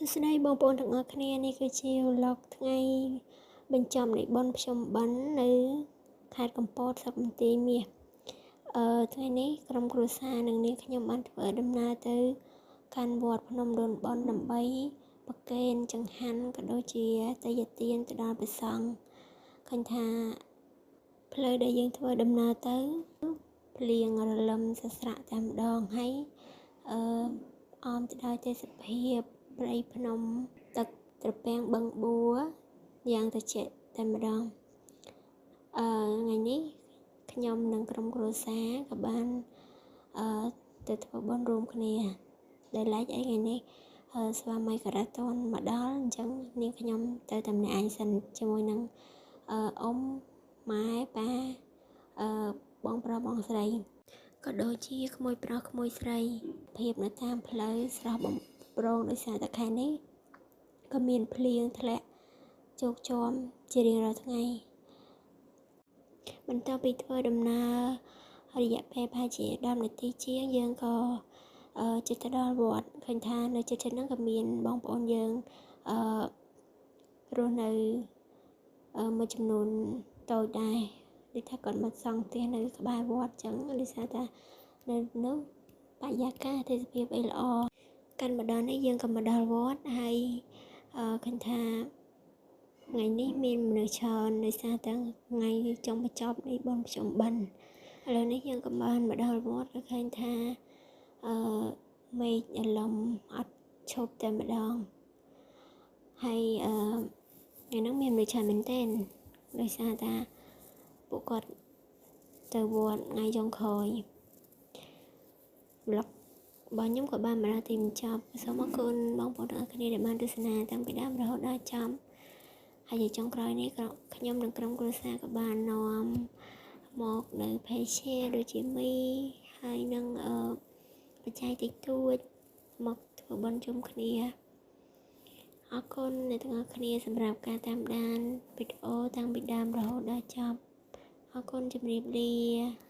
សួស្តីបងប្អូនទាំងអស់គ្នានេះគឺជា vlog ថ្ងៃបញ្ចប់នៃបុណ្យភ្ជុំបិណ្ឌនៅខេត្តកំពតស្រុកបន្ទាយមាសថ្ងៃនេះក្រុមគ្រួសារនិងនាងខ្ញុំបានធ្វើដំណើរទៅកាន់វត្តភ្នំដូនបុណ្យដើម្បីប្រគេនចង្ហាន់ក៏ដូចជាទេយ្យទានទៅដល់ព្រះសង្ឃឃើញថាផ្លូវដែលយើងធ្វើដំណើរទៅភ្លៀងរលឹមសស្រាក់តែម្ដងហើយអមទៅដោយទេសភាពព្រៃភ្នំទឹកត្រពាំងបឹងបួយ៉ាងត្រជាក់តែម្ដងថ្ងៃនេះខ្ញុំនិងក្រុមគ្រួសារក៏បានទៅធ្វើបុណ្យរួមគ្នាដែលឡែកអីថ្ងៃនេះស្វាមីក៏រត់តន់មកដល់អញ្ចឹងនាងខ្ញុំទៅតែម្នាក់ឯងសិនជាមួយនឹងអ៊ំម៉ែប៉ាបងប្រុសបងស្រីក៏ដូចជាក្មួយប្រុសក្មួយស្រីភាពនៅតាមផ្លូវស្រស់បំប្រងដោយសារតែខែនេះក៏មានភ្លៀងធ្លាក់ជោកជាំជារៀងរាល់ថ្ងៃបន្ទាប់ពីធ្វើដំណើររយៈពេលប្រហែលជា10នាទីជាងយើងក៏ជិតទៅដល់វត្តឃើញថានៅជិតៗហ្នឹងក៏មានបងប្អូនយើងរស់នៅមួយចំនួនតូចដែរដូចថាគាត់មកសង់ផ្ទះនៅក្បែរវត្តអញ្ចឹងដោយសារថានៅនោះបរិយាកាសទេសភាពអីល្អកាន់មកដល់នេះយើងក៏មកដល់វត្តហើយឃើញថាថ្ងៃនេះមានមនុស្សច្រើនដោយសារតែថ្ងៃចុងបញ្ចប់នៃបុណ្យភ្ជុំបិណ្ឌឥឡូវនេះយើងក៏បានមកដល់វត្តក៏ឃើញថាមេឃរលំអត់ឈប់តែម្ដងហើយថ្ងៃហ្នឹងមានមនុស្សច្រើនមែនទែនដោយសារតែពួកគាត់ទៅវត្តថ្ងៃចុងក្រោយ vlog របស់ខ្ញុំក៏បានមកដល់ទីបញ្ចប់សូមអរគុណបងប្អូនទាំងអស់គ្នាដែលបានទស្សនាតាំងពីដើមរហូតដល់ចប់ហើយជាចុងក្រោយនេះក៏ខ្ញុំនិងក្រុមគ្រួសារក៏បាននាំមកនៅ page share ដូចជាមីហើយនឹងបច្ច័យតិចតួចមកធ្វើបុណ្យជុំគ្នាអរគុណអ្នកទាំងអស់គ្នាសម្រាប់ការតាមដានវីដេអូតាំងពីដើមរហូតដល់ចប់អរគុណជម្រាបលា។